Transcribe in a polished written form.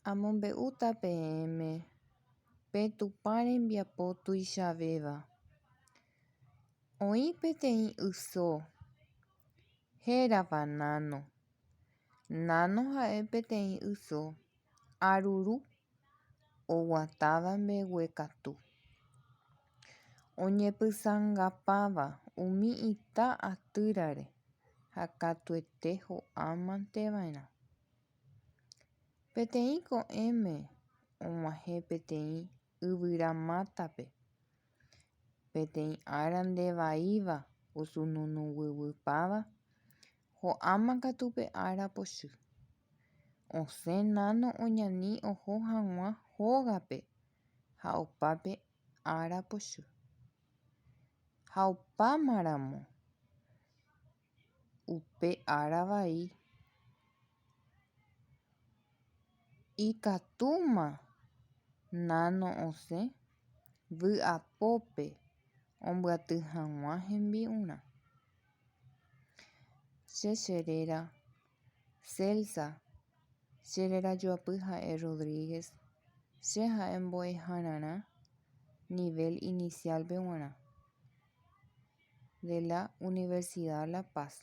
Amombe'úta peẽme pe Tupã rembiapo tuichavéva. Oĩ peteĩ yso hérava Nano. Nano ha'e peteĩ yso aruru oguatáva mbeguekatu, oñepysãngapáva umi ita atýrare ha katuete ho'ámanteva'erã. Peteĩ ko'ẽme og̃uahẽ peteĩ yvyra mátape, peteĩ ára ndevaíva osununuguypáva, ho'áma katu pe ára pochy. Osẽ Nano oñani oho hag̃ua hógape ha opa pe ára pochy. Ha opámaramo upe ára vai ikatúma Nano osẽ vy'apópe ombyaty hag̃ua hembi'urã. Che cheréra Celsa, che rerajoapy ha'e Rodríguez, che ha'e mbo'ehararã nivel inicial-pe g̃uarã de la Universidad La Paz.